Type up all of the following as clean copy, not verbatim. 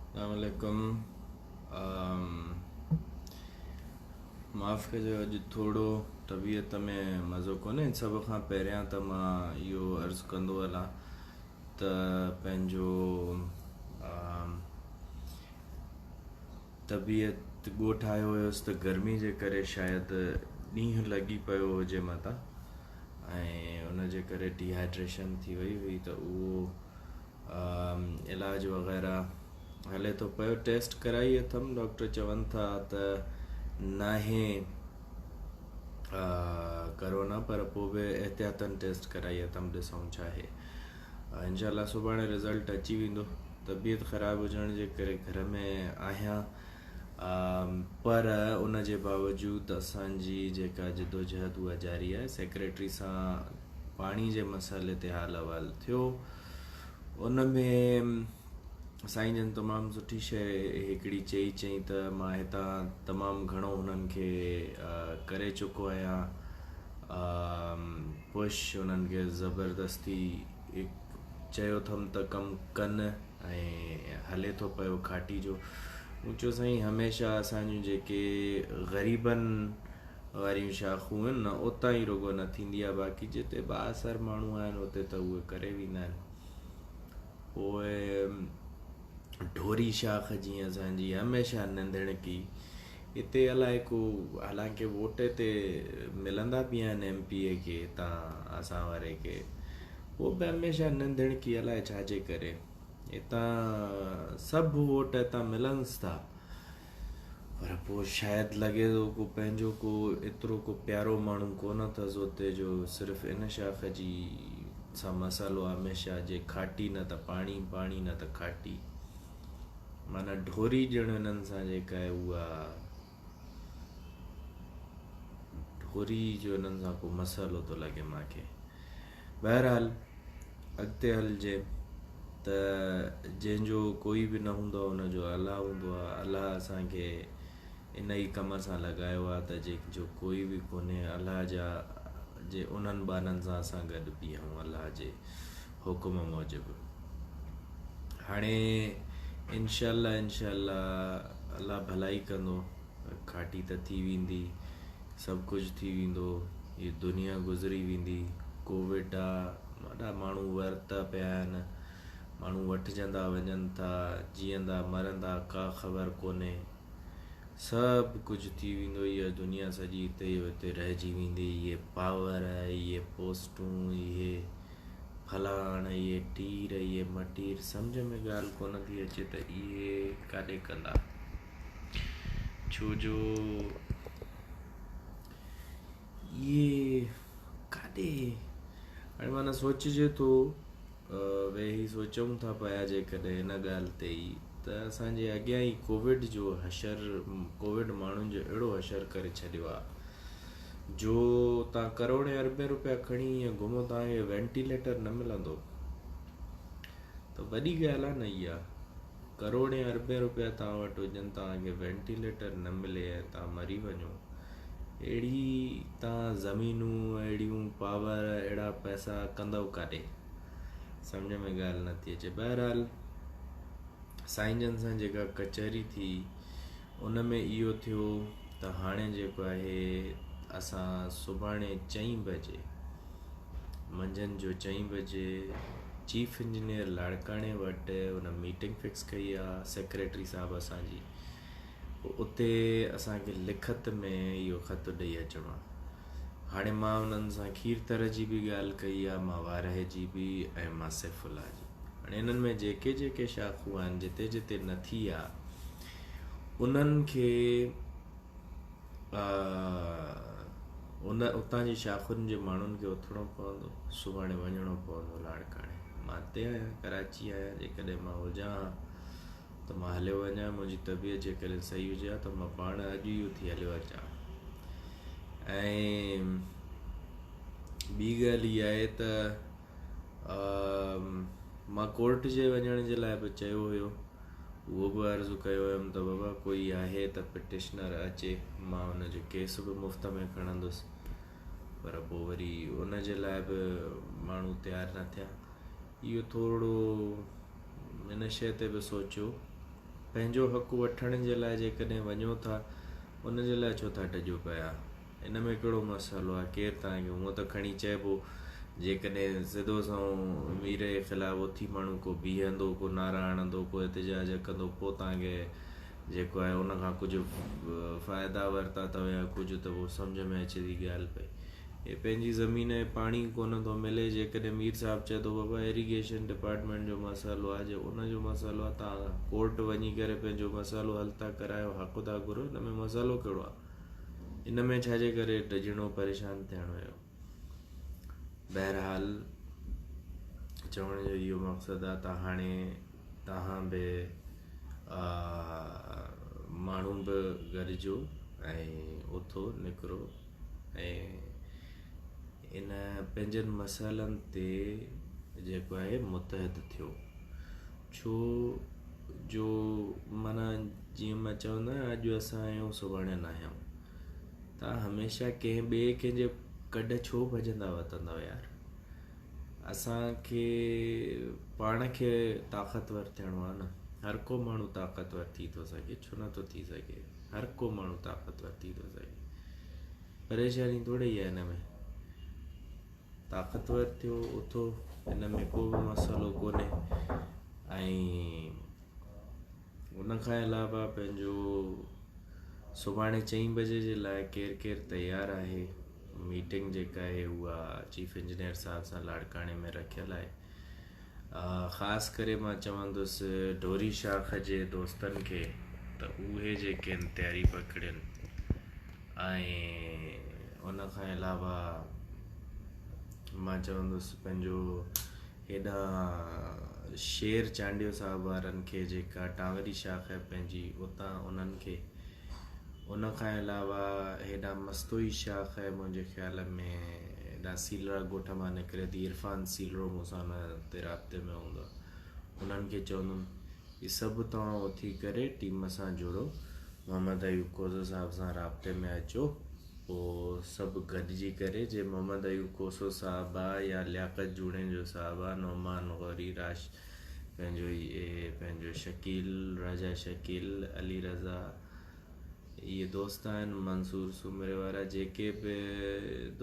اسلام عليڪم. معاف ڪجو اڄ ٿورو طبيعت ۾ مزو ڪونهي. سڀ کان پهريان ته مان اهو عرض ڪندو هلان ته پنهنجو طبيعت ڳوٺ آيو هيس ته گرمي جي ڪري شايد ڏينهن لڳي پيو هجي متان ۽ ان جي ڪري ڊيهائيڊريشن ٿي وئي هئي ته اهو علاج وغيره هلي ٿو پيو. ٽيسٽ ڪرائي اٿم، ڊاڪٽر چون ٿا ته ناهي ڪرونا، پر پوء به احتياطن ٽيسٽ ڪرائي اٿم، ڏسون ڇا آهي. انشاء الله سڀاڻي رزلٽ اچي ويندو. طبيعت خراب هجڻ جي ڪري گهر ۾ آهيان، پر ان جي باوجود اسان جي جيڪا جدوجهد اها جاري آهي. سيڪريٽري سان پاڻي جي مسئلي تي حال احوال ٿيو، ان ۾ سائين جن تمام سٺي شيء هڪڙي چئي، چئي ته مان هتان تمام گهڻو هنن کي ڪري چڪو آهيان پش، انهن کي زبردستي چيو اٿم ته ڪم ڪن ۽ هلي ٿو پيو کاٽي جو. مون چيو سائين هميشه اسان جون جيڪي غريبن واريون شاخون آهن نه اتان ئي رڳو نه ٿيندي آهي، باقي جتي بااثر ماڻهو آهن اتي ته اهي ڪري ويندا آهن. پوء ڍوري شاخ جيئن اسان جي هميشه ننڌڻڪي اتي الائي ڪو، حالانڪه ووٽ هتي ملندا به آهن ايم پي اي کي هتان اسان واري کي، پوء به هميشه ننڌڻڪي الائي ڇا جي ڪري. هتان سڀ ووٽ هتان ملنس ٿا، پر پوء شايد لڳي ٿو ڪو پنهنجو ڪو ايترو ڪو پيارو ماڻهو ڪونه اٿس اتي جو صرف ان شاخ جي سان مسئلو آهي هميشه، جي کاٽي نه ته پاڻي، پاڻي نه ته کاٽي، معنيٰ ڍوري ڄڻ انهن سان جيڪا آهي اها ڍوري جو انهن سان ڪو مسئلو ٿو لڳي مانکي. بهرحال اڳتي هلجي ته جنهن جو ڪوئي به نه هوندو آهي ان جو الله هوندو آهي. الله اسان کي ان ئي ڪم سان لڳايو آهي ته جنهن جو ڪوئي به ڪونهي الله جا جي انهن ٻانهن سان اسان گڏ بيهون الله جي حڪم موجب. هاڻي انشاء الله انشاء الله الله ڀلائي ڪندو، کاٽي ته ٿي ويندي، سڀ ڪجهه ٿي ويندو، هي دنيا گذري ويندي. ڪووڊ آ، وڏا ماڻهو ورتا پيا آهن، ماڻهو وٺجندا وڃن ٿا، جيئندا مرندا ڪا خبر ڪونهي، سڀ ڪجهه ٿي ويندو. هيء دنيا سڄي هتي جو هتي رهجي ويندي. اهي پاور، اهي پوسٽون، اهي فلاڻ، اهي ٽير، اهي مٽير، سمجهه ۾ ڳالهه ڪونه ٿي اچي ته اهي ڪاڏي ڪندا، ڇو جو اهي ڪاڏي هاڻي معنيٰ سوچجي ٿو، ويهي سوچون ٿا پيا جيڪڏهن ان ڳالهه تي ئي ته اسان جي اڳيان ئي ڪووڊ جو حشر، ڪووڊ ماڻهن جو اهڙو حشر ڪري ڇڏيو آهي جو تان ڪروڙين اربين روپيا کڻي ائين گهمو تان کي وينٽيليٽر نه ملندو ته وڏي ڳالهه آهي نه اها. ڪروڙين اربين روپيا توهان وٽ هجن توهان کي وينٽيليٽر نه ملي ۽ توهان مري وڃو، اهڙي توهان زمينون، اهڙيون پاور، اهڙا پئسا ڪندؤ ڪاڏي؟ سمجهه ۾ ڳالهه نه ٿي اچي. بهرحال سائين جن سان جيڪا ڪچهري ٿي ان ۾ اهو ٿيو ته هاڻي جيڪو آهي اسان سڀاڻي چئين بجي، منجهند جو چئين بجي چيف انجنيئر لاڙڪاڻي وٽ ان ميٽنگ فڪس ڪئي آ سيڪريٽري صاحب اسان جي، پوء اتي اسان کي لکت ۾ اهو خط ڏئي اچڻو آ. هاڻي مان انهن سان کير تر جي به ڳالهه ڪئي آ، مان وارهه جي به ۽ مان سيف الله جي. هاڻي انهن ۾ جيڪي جيڪي شاخون آهن جتي جتي نه ٿي آ انهن کي ان اتان جي شاخن جي ماڻهن کي اٿڻو پوندو، سڀاڻي وڃڻو پوندو لاڙڪاڻي. مان هتي آهيان، ڪراچي آهيان، جيڪڏهن مان هجان ها ته مان هليو وڃان، منهنجي طبيعت جيڪڏهن صحيح هجي ها ته مان پاڻ اڄ ئي اٿي هليو اچان. ۽ ٻي ڳالهه اها آهي ته مان ڪورٽ جي وڃڻ جي لاء به چيو هيو، اهو به عرض ڪيو هيم ته بابا ڪوئي آهي ته پٽيشنر اچي، مان ان جو ڪيس به مفت ۾ کڻندس، پر پوء وري ان جي لاء به ماڻهو تيار نه ٿيا. اهو ٿورڙو ان شيء تي به سوچيو پنهنجو حق وٺڻ جي لاء جيڪڏهن وڃو ٿا ان جي لاء ڇو ٿا ڊڄو پيا؟ ان ۾ ڪهڙو مسئلو آهي؟ ڪير توهان کي هونء ته کڻي چئبو جيڪڏهن سڌو سنئون مير جي خلاف اٿي ماڻهو ڪو بيهندو، ڪو نعرا هڻندو، ڪو احتجاج ڪندو پوء توهان کي جيڪو آهي ان کان ڪجهه فائدا ورتا اٿو يا ڪجهه ته پوء سمجهه ۾ اچي ٿي ڳالهه پئي. هي پنهنجي زمين ۽ پاڻي ڪونه ٿو ملي جيڪڏهن مير صاحب چئي ٿو بابا ايريگيشن ڊپارٽمينٽ جو مسئلو آهي جي ان جو مسئلو آهي تان ڪورٽ وڃي ڪري پنهنجو مسئلو حل ٿا ڪرايو حق ٿا گهرو ان ۾ مسئلو ڪهڙو آهي ان ۾ ڇا جي ڪري ڊڄڻو پريشان ٿيڻو هيو بهرحال چوڻ جو اهو مقصد آهي ته هاڻي تهان به ماڻهو به گڏجو ۽ اٿو نڪرو ۽ ان پنهنجن مسئلن تي جيڪو آهي متحد ٿيو ڇو جو معنيٰ جيئن مان چوندو آهيان اڄ اسان آهيون سڀاڻي نه آهيون تان هميشه ڪنهن ٻئي ڪنهن جي ڪڍ ڇو ڀڄندا وتندؤ يار اسانکي پاڻ کي طاقتور ٿيڻو آهي نه هر ڪو ماڻهو طاقتور ٿي ٿو سگهي ڇو نٿو ٿي سگهي هر ڪو ماڻهو طاقتور ٿي ٿو سگهي پريشاني ٿوري ئي آهي ان ۾ طاقتور ٿيو اٿو ان ۾ ڪو به مسئلو ڪونهي ۽ ان کان علاوه پنهنجو سڀاڻي چئين بجي جي لاء ڪير ڪير تيار آهي ميٽنگ جيڪا آهي اها چيف انجنيئر صاحب سان لاڙڪاڻي ۾ رکيل آهي خاص ڪري مان چوندس ڍوري شاخ جي دوستن کي ته اهي جيڪي آهن تياري پڪڙين ۽ ان کان علاوه مان چوندس پنهنجو هيڏانهن شير چانڊيو صاحب وارن کي جيڪا ٽانوري شاخ آهي پنهنجي اتان انهن کي ان کان علاوه هيڏانهن مستوئي شاخ آهي منهنجي خيال ۾ هيڏانهن سيلرا ڳوٺ مان نڪري ٿي عرفان سيلرو مون سان ان تي رابطي ۾ هوندو آهي انهن کي چوندم هي سڀ توهان اٿي ڪري ٽيم سان جڙو محمد ايوب کوسو صاحب سان رابطي ۾ اچو پوء سڀ گڏجي ڪري جي محمد ايوب کوسو صاحب آ يا لياقت جوڻيجو صاحب آ نعمان غوري راش پنهنجو پنهنجو شڪيل راجا شڪيل علي رضا اهي دوست آهن منصور سومري وارا جيڪي به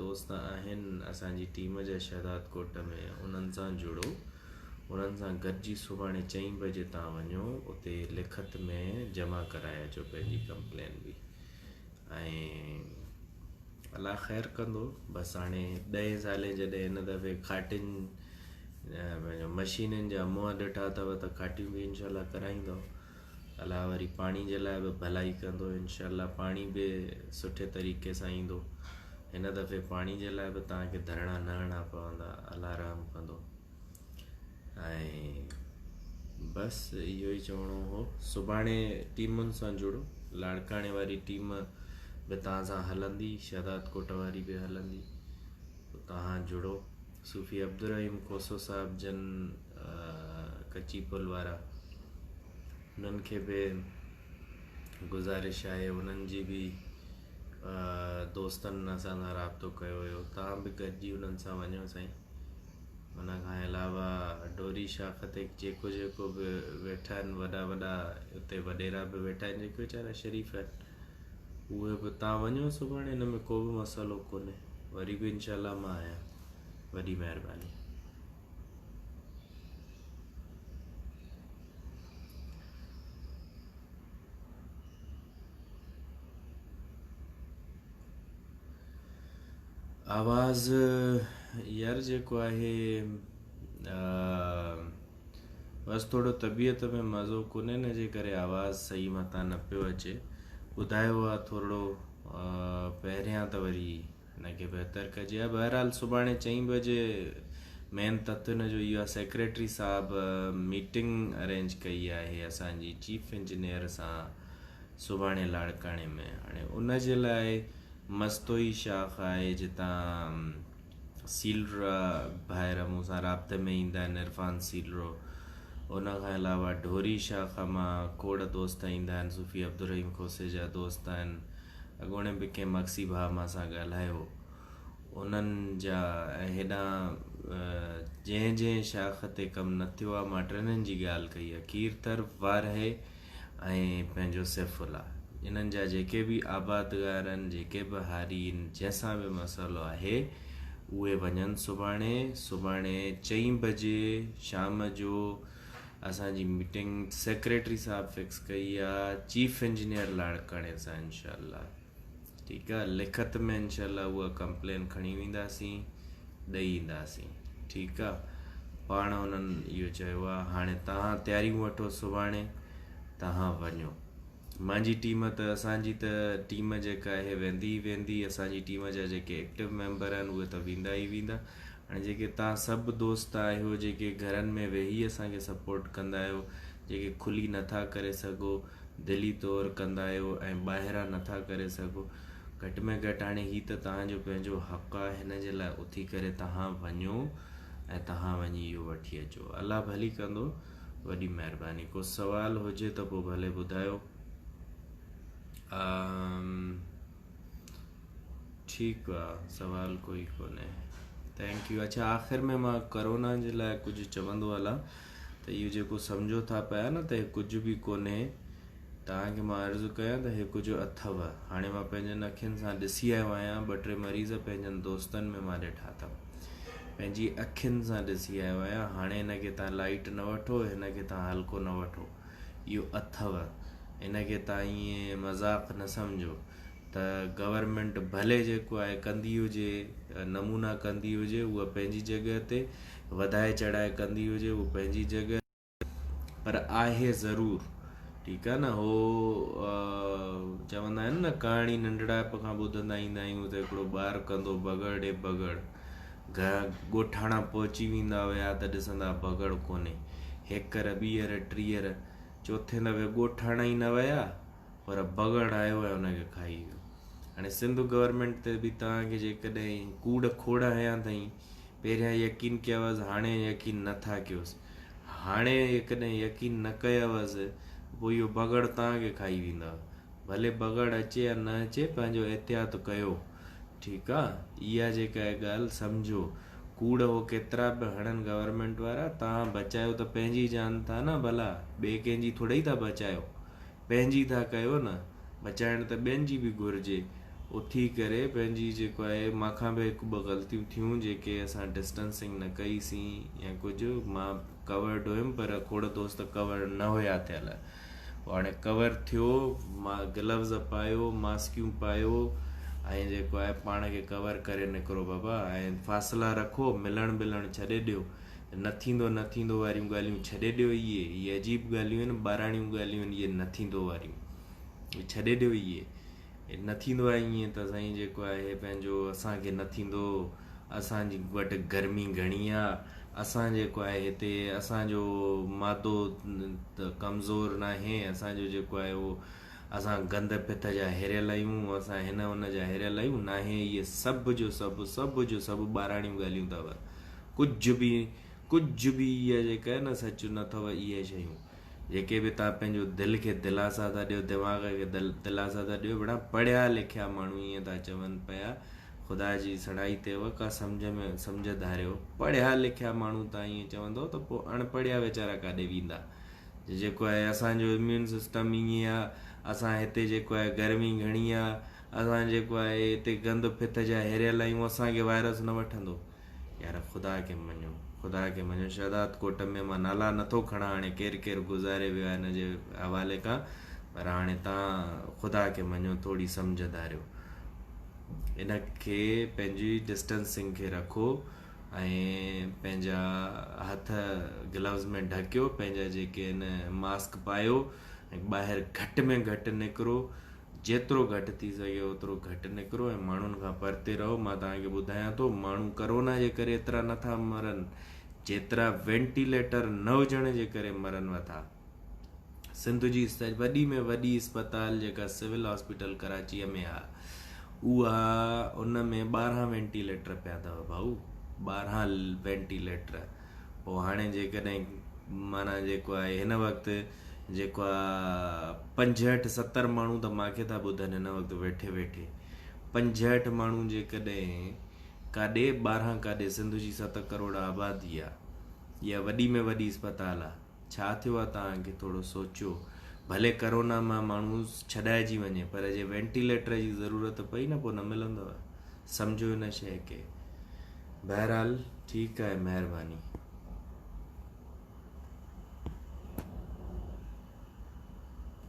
دوست آهن اسان جي ٽيم جا شهداد ڪوٽ ۾ انهن سان جڙو انهن سان گڏجي سڀاڻي چئين بجي تان وڃو اتي لکت ۾ جمع ڪرائي اچو پنهنجي ڪمپلين به ۽ الله خير ڪندو بس هاڻي ڏهين سالين جڏهن هن دفعي کاٽين پنهنجو مشينن جا منهن ڏٺا اٿو ته کاٽيون به انشاء الله ڪرائيندو الله وري پاڻي جي لاء به ڀلائي ڪندو انشاء الله پاڻي به سٺي طريقي سان ايندو هن دفعي پاڻي جي لاء به توهان کي ڌرڻا نه هڻڻا پوندا الله رحم ڪندو ۽ بس اهو ئي چوڻو هو سڀاڻي ٽيمن سان جڙو لاڙڪاڻي واري ٽيم به توهان سان هلندي شهداد ڪوٽ واري به هلندي توهان جڙو صوفي عبدالرحيم کوسو صاحب جن ڪچي پل وارا انهن کي به گذارش آهي انهن جي به دوستن اسان سان رابطو ڪيو هيو توهان به گڏجي انهن سان وڃو سائين ان کان علاوه ڊوري شاخ تي جيڪو جيڪو به ويٺا آهن وڏا وڏا اتي وڏيرا به ويٺا آهن جيڪي ويچارا شريف آهن اهي به تان وڃو سڀاڻي ان ۾ ڪو به مسئلو ڪونهي وري به انشاء الله مان آهيان وڏي مهرباني. آواز يار جيڪو آهي بس ٿورو طبيعت ۾ مزو ڪونهي ان جي ڪري آواز صحيح متان نه پيو اچي ٻڌايو آ ٿورڙو پهريان ته وري ان کي بهتر ڪجي ها بهرحال سڀاڻي چئين بجي مين تت ان جو اهو آ سيڪريٽري صاحب ميٽنگ ارينج ڪئي آهي اسان جي چيف انجنيئر سان سڀاڻي لاڙڪاڻي ۾ هاڻي ان جي لاء مستوئي شاخ آهي جتان سيلرا ڀائر مون سان رابطي ۾ ايندا آهن عرفان سيلرو ان کان علاوه ڍوري شاخ مان کوڙ دوست ايندا آهن صوفي عبدالرحيم کوسي جا دوست آهن اڳوڻي به ڪنهن مگسي ڀاء مان سان ڳالهايو انهن جا ۽ هيڏانهن جنهن جنهن شاخ تي ڪم نه ٿيو آهي مان ٽنهن جي ڳالهه ڪئي آهي کيرٿر وارهي ۽ پنهنجو سيف الله انهن جا جيڪي به آبادگار آهن جيڪي به هاري آهن جنهن سان به مسئلو آهي اهي وڃن سڀاڻي سڀاڻي چئين بجي شام جو اسان جي ميٽنگ سيڪريٽري صاحب فڪس ڪئي آ چيف انجنيئر لاڙڪاڻي سان انشاء الله ٺيڪ آ لکت ۾ انشاء الله اها ڪمپلين کڻي وينداسين ڏئي اينداسين ٺيڪ آ پاڻ انهن اهو چيو آ هاڻي توهان تياريون وٺو سڀاڻي توهان وڃو مانجي ٽيم ته اسان جي ته ٽيم جيڪا آهي ويندي ئي ويندي اسان جي ٽيم جا جيڪي ايڪٽو ميمبر آهن اهي ته ويندا ئي ويندا هاڻي جيڪي توهان سڀ دوست آهيو جيڪي گهرن ۾ ويهي اسان کي سپورٽ ڪندا آهيو جيڪي کلي نٿا ڪري سگهو دلي طور ڪندا آهيو ۽ ٻاهران نٿا ڪري سگهو گهٽ ۾ گهٽ هاڻي هي ته توهان جو پنهنجو حق آهي هن جي لاء اٿي ڪري توهان وڃو ۽ توهان وڃي اهو وٺي اچو الله ڀلي ڪندو وڏي مهرباني ڪو سوال هجي ته پوء ڀلي ٻڌايو ٺيڪ آ سوال ڪوئي ڪونهي thank you اڇا آخر ۾ مان ڪرونا جي لاء ڪجهه چوندو هلان ته اهو جيڪو سمجهو ٿا پيا نه ته هي ڪجهه به ڪونهي توهان کي مان عرض ڪيان ته هي ڪجهه اٿو هاڻي مان پنهنجن اکين سان ڏسي آيو آهيان ٻه ٽي مريض پنهنجن دوستن ۾ مان ڏٺا اٿم پنهنجي اکين سان ڏسي آيو آهيان هاڻي هن کي توهان لائيٽ نه وٺو هن کي توهان هلڪو نه وٺو اهو اٿو ان کي توهان ائين مذاق نه سمجهو ته گورنمينٽ ڀلي جيڪو آهي ڪندي هجي نمونا ڪندي هجي اها پنهنجي جڳهه تي وڌائي چڙهائي ڪندي هجي اهو پنهنجي جڳهه پر آهي ضرور ٺيڪ آهي نه هو چوندا آهن نه ڪهاڻي ننڍڙائپ کان ٻڌندا ايندا آهيون ته هڪڙو ٻار ڪندو بگڙ ڏي بگڙ گهر ڳوٺاڻا پهچي ويندا هيا ته ڏسندا بگڙ ڪونهي هيڪر ٻيهر ٽيهر چوٿين دفعي ڳوٺاڻا ئي نه ويا پر بگهڙ آيو ۽ ان کي کائي ويو. هاڻي سنڌ گورنمينٽ تي به توهان کي جيڪڏهن ڪوڙ کوڙ هنيا اٿئين، پهريان يقين ڪيوس هاڻي يقين نه ٿا ڪيوس. هاڻي جيڪڏهن يقين نه ڪيوس پوء اهو بگهڙ توهان کي کائي ويندو. ڀلي بگهڙ اچي يا نه اچي پنهنجو احتياط ڪيو. ٺيڪ آ اها جيڪا آهي ڳالهه سمجهو. ڪوڙ هو ڪيترا به هڻن گورنمينٽ وارا توهان بچايو ته پنهنجي جان ٿا نه ڀلا ٻئي ڪنهن جي ٿورئي ٿا بچايو. پنهنجي ٿا ڪيو نه، بچائڻ ته ٻين جي به گهرجي. اٿي ڪري پنهنجي جيڪو آهي مان کان به هڪ ٻه غلطيون ٿيون جيڪي اسان ڊسٽنسنگ نه ڪئي سين يا ڪجهه مان ڪورڊ هيم پر کوڙ دوست ڪور نه هيا ٿيل پوء هاڻي ڪور ٿيو مان گلوز پايو ماسڪيون پايو ۽ جيڪو آهي پاڻ کي ڪور ڪري نڪرو بابا ۽ فاصلا رکو ملڻ بلڻ ڇڏي ڏيو نه ٿيندو نه ٿيندو واريون ڳالهيون ڇڏي ڏيو اهي اهي عجيب ڳالهيون آهن ٻاراڻيون ڳالهيون آهن اهي نه ٿيندو واريون اهي ڇڏي ڏيو اهي نه ٿيندو آهي ائين ته سائين جيڪو آهي پنهنجو اسان کي نه ٿيندو اسان جي وٽ گرمي گهڻي آ اسان جيڪو آهي هتي اسان جو مادو ته ڪمزور ناهي اسان جو جيڪو آهي اهو اسان گند ڦٿ جا هريل آهيون اسان هن هن جا هريل آهيون ناهي اهي سڀ جو سڀ سڀ جو سڀ ٻاراڻيون ڳالهيون اٿو ڪجهه به ڪجهه به اها جيڪا آهي نه سچ نه اٿو اهي شيون جيڪي به توهان پنهنجو دل کي دلاسا ٿا ڏيو دماغ کي دلاسا ٿا ڏيو بڙا پڙهيا لکيا ماڻهو ائين ٿا چون پيا خدا جي سڻائي تي و ڪا سمجهه ۾ سمجهه ڌاريو پڙهيا لکيا ماڻهو تان ائين چوندو ته پوء اڻ پڙهيا ويچارا ڪاڏي ويندا جيڪو آهي اسان جو اميون سسٽم ائين آ اسان هتي جيڪو آهي گرمي گهڻي آ اسان جيڪو آهي هتي گند ڦٿ جا هريل آهيون اسان کي وائرس نه وٺندو يار خدا کي مڃو خدا کي مڃو شهداد ڪوٽ ۾ مان نالا نٿو کڻان هاڻي ڪير ڪير گذاري ويو آهي ان جي حوالي کان پر هاڻي تان خدا کي مڃو ٿوري سمجهه ڌاريو ان کي پنهنجي ڊسٽنسنگ کي رکو ۽ پنهنجا هٿ گلوز ۾ ڍڪيو پنهنجا جيڪي آهن ماسڪ پايو ۽ ٻاهر گهٽ ۾ گهٽ نڪرو جيترو گهٽ ٿي سگهي اوترو گهٽ نڪرو ۽ ماڻهن کان پرتي رهو مان توهان کي ٻڌايان ٿو ماڻهو ڪرونا جي ڪري ايترا نٿا مرن جيترا وينٽيليٽر نه هجڻ جي ڪري مرن وٿا سنڌ جي وڏي ۾ وڏي اسپتال جيڪا سول هاسپيٽل ڪراچيء ۾ آ اها ان ۾ 12 وينٽيليٽر پيا اٿو ڀائو 12 وينٽيليٽر پوء هاڻي جيڪڏهن معنيٰ جيڪو آهي هن وقت جيڪو آ 65 70 ماڻهو ته مانکي ٿا ٻڌن هن وقت ويٺي ويٺي 65 ماڻهو جيڪڏهن ڪاڏي 12 ڪاڏي سنڌ جي 7 ڪروڙ آبادي آ اها وڏي ۾ وڏي اسپتال آ ڇا ٿيو آ توهان کي ٿورو سوچيو ڀلي ڪرونا مان ماڻهو ڇڏائجي وڃي پر جي وينٽيليٽر جي ضرورت پئي نه پوء نه ملندو. سمجهو ان شيء کي. بهرحال ٺيڪ آهي مهرباني.